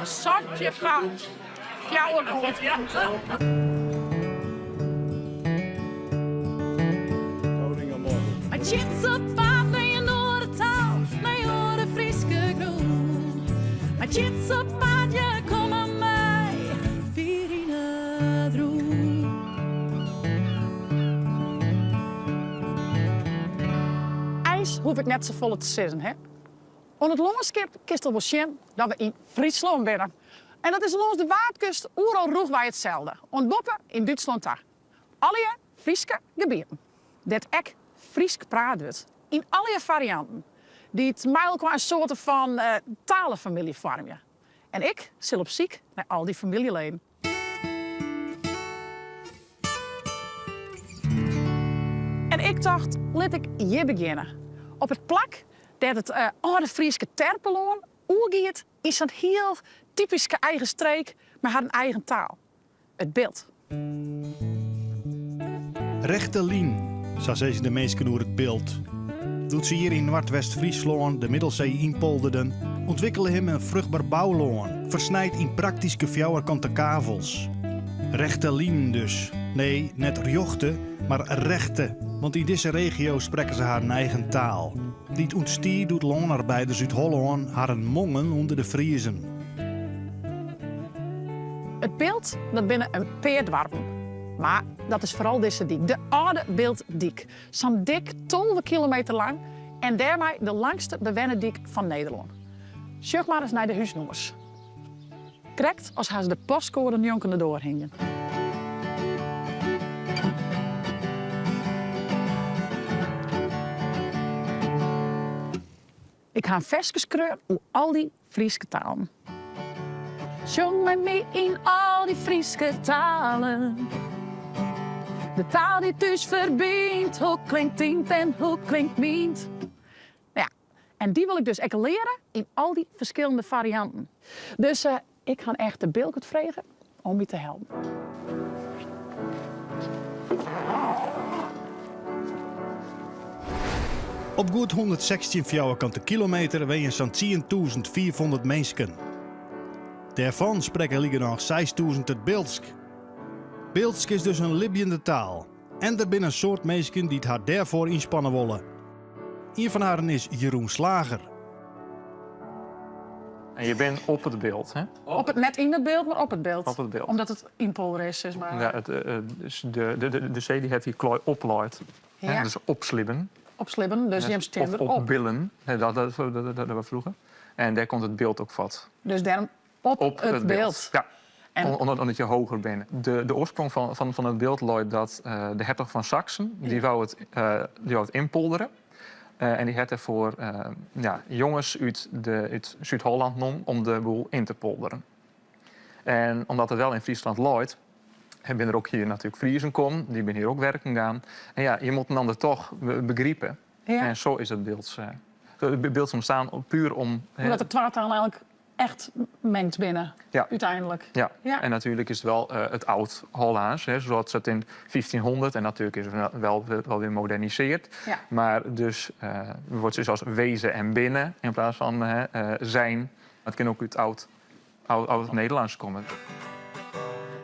17 foar fjouwer goed. Mei Tjits op paad nei in oare taal, nei oare Fryske grûn. Mei Tjits op paad, ja kom mar mei, fier yn it rûn. Eins hoech ik net safolle te sizzen, hè? Oan it lânskip kinst al wol sjen dat we yn Fryslân binne. En dat is lâns de Waadkust oeral rûchwei itselde, oant boppe yn Dútslân ta. Allegear Fryske gebieten, dêr't ek Frysk praat wurdt, yn allegear farianten, dy't mei elkoar in soarte fan talefamylje foarmje. En ik sil op syk nei al dy famyljeleden. En ik tocht, lit ik hjir begjinne. Op it plak dêr't it âlde Fryske terpelân oergiet yn sa'n hiel typyske eigen streek mei harren eigen taal, it Bilt. Rechte lyn, sa sizze de minsken oer it Bilt. Doe't se hjir yn Noardwest-Fryslân de Middelsee ynpolderden, ûntwikkele him in fruchtber boulân, fersnijd yn praktyske fjouwerkante kavels. Rechte linen dus. Nee, net rjochte, mar rechte, want yn dizze regio sprekke se harren eigen taal, dy't ûntstie doe't lânarbeiders út Hollân harren mongen ûnder de Friezen. It Bilt, dat binne in pear doarpen, mar dat is foaral dizze dyk, de âlde Biltdyk. Sa'n dik 12 kilometer lang en dêrmei de langste bewenne dyk fan Nederlân. Sjoch mar ris nei de húsnûmers. Krekt as ha se de postkoade njonken de doar hingjen. Ik ha in ferske skreaun oer al dy Fryske talen. Sjong mei my yn al dy Fryske talen. De taal dy't ús ferbynt, hoe klinkt dyn en hoe klinkt myn? Nou ja, en dy wol ik dus ek leare yn al dy ferskillende farianten. Dus ik ha echt de Bilkert frege om my te helpen. Op goed 116 fjouwerkante kilometer wenje sa'n 10.500 minsken. Dêrfan sprekke likernôch 6.000 it Biltsk. Biltsk is dus in libjende taal en der binne in soad minsken dy't har dêrfoar ynspanne wolle. Ien fan harren is Jeroen Slager. En je bent op it Bilt, hè? Op it, net yn it Bilt, mar op it Bilt. Op it Bilt. Omdat it ynpolder is, sis mar. Ja, it, eh, dus de, de, de, de see dy hat dy klaai opleid. Ja. Dus opslibben. Opslibben, dus jim stean Of derop. opbillen, hè, dat, dat, dat, dat, dat was vroeger. En dêr komt it Bilt ek fan. Dus dêrom op, it, Bilt. Ja. En- Omdat, omdat je hoger bent. De, de oorsprong van, van, van it Bilt leit dat eh, de hertog van Saksen, dy wou it, eh, dy wou it ynpoldere. Eh, en dy hat dêrfoar eh, ja, jonges út, de, út Súd-Hollân nommen om de boel yn te polderen. En omdat it wel yn Fryslân leit, en binne der ek hjir natuerlik Friezen kommen, dy binne hjir ek werken gaan. En ja, je moatte inoar toch begripe. Ja. En sa is it Bilt, eh, it Bilt ûntstien puer om... Omdat de twa talen eigentlik echt mingd binne, Ja. úteinlik. Ja. Ja. En natuerlik is it wol eh, it Ald-Hollânsk, hè, sa't it yn 1500 en natuerlik is it wel, wel wer modernisearre. Ja. Mar dus eh, wurdt dus as weze en binne yn plak fan eh, zijn. Dat kin ek út Ald, Ald, Ald Nederlânsk komme.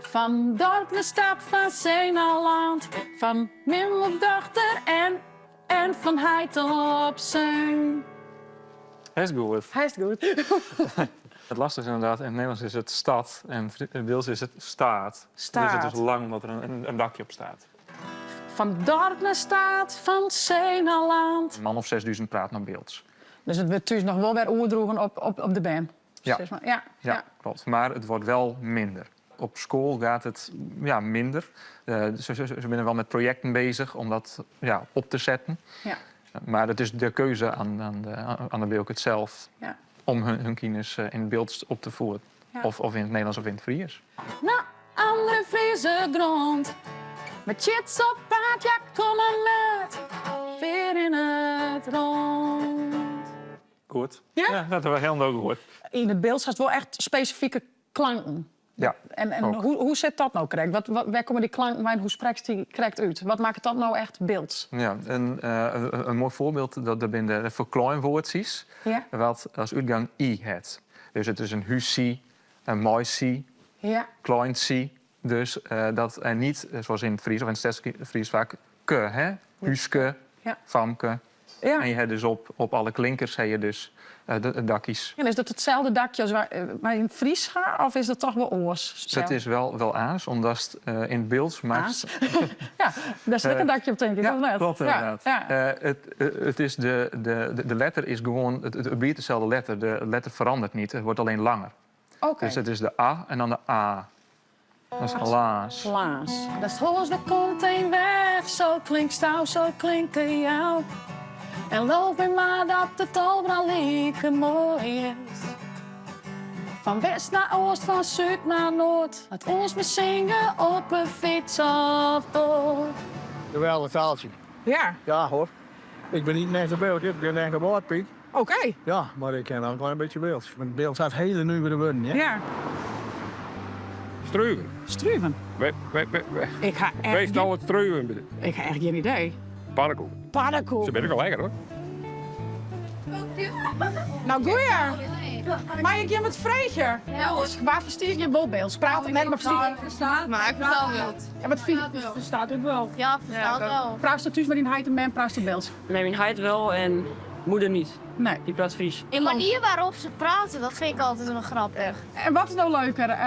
Fan dorp nei stad, fan see nei lân, fan mem op dochter en, en fan heit op seun. Hy is goed. Hy is goed. It lastige is ynderdaad, yn it Nederlânsk is it stad en yn Bilts is it staat. Staat. Dus it is lang omdat der in, in dakje op staat. Fan dorp nei stad, fan see nei lân. In man of 6000 praat noch Bilts. Dus it wurdt thús noch wol wer oerdroegen op, op, op de bern. Ja. Sis mar. Ja, Ja, ja. klopt. Mar it wurdt wol minder. Op skoalle giet it ja, minder. Eh, se, se, se binne wol mei projekten beuzich om dat ja, op te setten. Ja. Mar it is de keuze oan, oan de, oan de Bilkert sels Ja. om hun, hun kennis eh, yn it Bilts op te fieren. Ja. Of, of yn it Nederlânsk of yn it Frysk. Nei andere Friese grond. Mei Tjits op paad, ja kom mar net. Fier yn it rûn. Goed. Ja? dat was hielendal goed. Yn it Bilts hast wol echt spesifike klanken. Ja. En, en Ook. hoe, hoe sit dat no krekt? Wat, wat, wêr komme dy klanken wei en hoe sprekst dy krekt út? Wat makket dat no echt Bilts? Ja, in, eh, in, in moai foarbyld dat der binne de ferkleinwoardsjes wat as útgang i hat. Dus it is in húsy, in meisy, kleintsy. Dus eh, dat en niet, eh, zoals in het Fries of in het Stedsk Fries vaak, ke, hè? Húske, famke. En je hebt dus op, op alle klinkers heb je dus eh, de, de dakjes. En is dat itselde dakje as wy yn it Frysk ha, of is dat toch wol oars? Dat is wel, wel aas, omdat eh, in het Bilts maakt... Ja, dêr sit ek in dakje op, tink ik, Ja, of net? klopt inderdaad. Het, het is de, de, de, de letter is gewoon, het, het blijft dezelfde letter. De letter verandert niet, het wordt alleen langer. Dus het is de A en dan de A. Dat is helaas. Laas. Dat hoors we komt een weg, zo klinkt stouw, zo klinkt jou. En loof me maar dat het overal like mooi is. Van west naar oost, van zuid naar noord. Laat ons maar zingen op een fiets of door. Geweldig taaltje. Ja, Ja hoor. Ik ben niet een echte beeld, ik ben een echte woordpiet. oké. Ja, maar ik ken ook een klein beetje beeld. Want beeld heeft hele nieuwe woorden, hè? Ja. Struven. Struven. We, we, we, we. Ik ha echt, Wees nou wat struven bij de ik ha echt gjin idee. Pannenkoek. Pannenkoek. Ze ben ik al lekker hoor. Nou, goeie. Mag ik je wat vragen? Ja hoor. Waar verstier je wel Bilts? Praat het net, maar verstier Maar ik versta wel. Ja, wat vind je? Verstaat het wel. Ja, ik versta het wel. Praat je thuis met een heit en man praat je Bilts? Nee, mijn heit wel en moeder niet. Nee. Die praat Fries. De manier waarop ze praten, dat vind ik altijd wel grappig. En wat is nou leuker?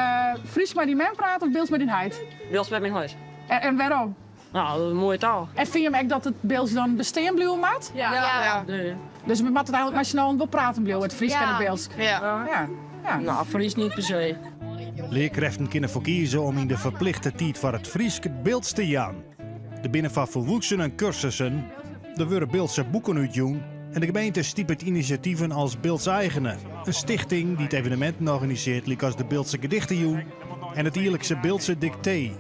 Fries met die man praten of Bilts met die heit? Bilts met mijn huis. En waarom? Nou, dat is een mooie taal. En vind je hem echt dat het Bilts dan bestaan blijven moet? Ja. Ja. Nee. Dus we moeten het eigenlijk maar snel wel praten blijven, het Fries en het Bilts. Ja. Ja. Ja. Nou, Fries niet per se. Leerkrachten kunnen voor kiezen om in de verplichte tijd voor het Fries het beeld te jaan. De binnen van volwassenen cursussen, er worden Beeldse boeken uitjoen en de gemeente stiepet initiatieven als Beelds Eigenen. Een stichting die het evenementen organiseert, als de Beeldse Gedichtenjoen en het jaarlijkse Beeldse Dictee.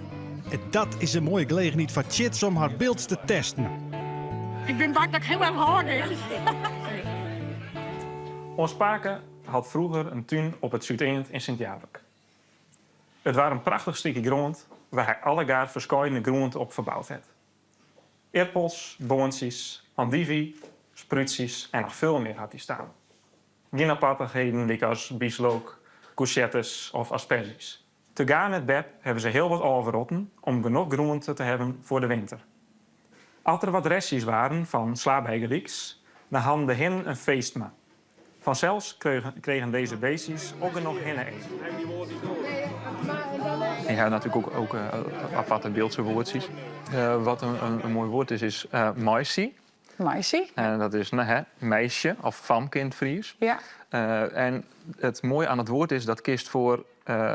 En dat is een mooie gelegenheid voor Chits om haar Beelds te testen. Ik ben bang dat ik heel erg hard ben. Ons pake had vroeger een tuin op het Zuideind in Sint-Jabek. Het was een prachtig stukje grond waar hij alle jaar verschillende groenten op verbouwd had. Erpels, boontjes, andijvie, spruutjes en nog veel meer had hij staan. Geen apartigheden als bieslook, courgettes of asperges. Te gaan met Beb hebben ze heel wat overrotten om genoeg groenten te hebben voor de winter. Als er wat restjes waren van slaapbijgelieks, dan hadden de hen een feestma. Vanzelfs kregen, kregen deze beestjes ook nog hinnen eten. En je hebt natuurlijk ook, ook aparte Beeldse woordjes. Wat een, een, een mooi woord is, is meisje. Meisje. En dat is nou, hè, meisje of famke in het Fries. Ja. En het mooie aan het woord is dat kist voor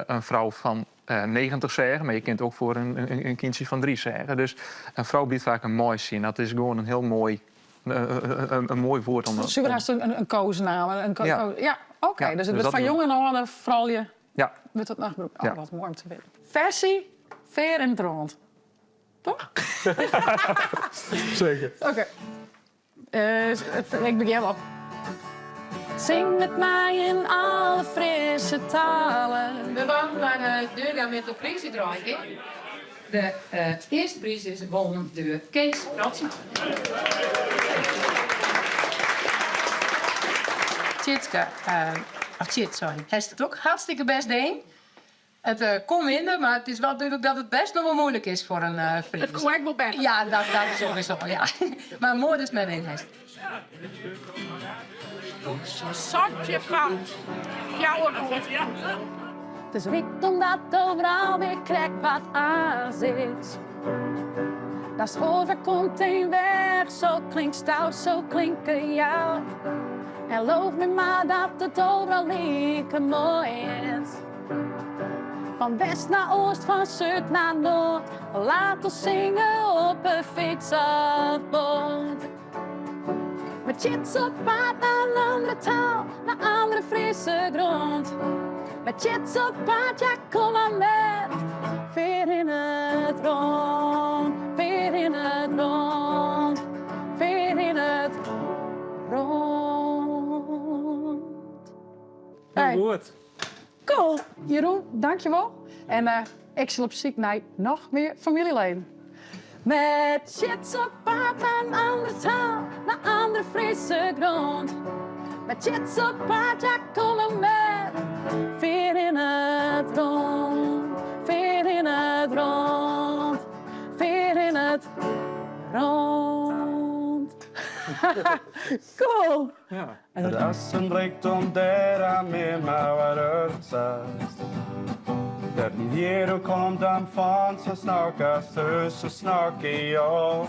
een vrouw van 90 zeggen, maar je kunt ook voor een, een, een kindje van 3 zeggen. Dus een vrouw biedt vaak een meisje en dat is gewoon een heel mooi, een, een mooi woord. Om, Super haast een, een, een koosnaam. Een ko Ja. ja, oké. Ja, dus het dus wordt dat van is- jong en ouder vooral je Ja, met dat nachtbroek. Oh, Ja. wat mooi om te weten. Versie, veer en rond. Toch? Zeker. Oké. Ik begin op. Zing met mij in alle frisse talen. We waren naar de deur met de prijsuitreiking. De eerste prijs is gewonnen door Kees Rotsen. Tjitske, of Tjit, sorry, heeft het ook hartstikke best ding. Het kon minder, maar het is wel duidelijk dat het best nog wel moeilijk is voor een Fries. Het kon ik wel beter. Ja, dat, dat is sowieso, ja. Maar mooi is met een heeft. Zandje van jouw. Het is niet omdat overal weer krek wat aan zit. Dat is overkomt een weg, zo klinkt stout, zo klinken jou. En loof me maar dat het overal lieke mooi is. Van west naar oost, van zuid naar noord. Laat ons zingen op een fiets of boot. Met chits op pad naar een andere taal, naar andere frisse grond. Met chits op pad, ja kom maar met. Veer in het rond, veer in het rond, veer in het rond. Hey. Goed. Cool. Jeroen, dankjewel. En eh, ik sil op syk nei noch mear famyljeleden. Met Tjits op paad naar een andere taal, naar andere Friese grond. Met Tjits op paad, ja, kom er met. Veer in het rond, veer in het rond, veer in het rond. cool. Ja. Rassen bleikt om dera med mig Den hier kom dan fan så snakka så så snakke jag.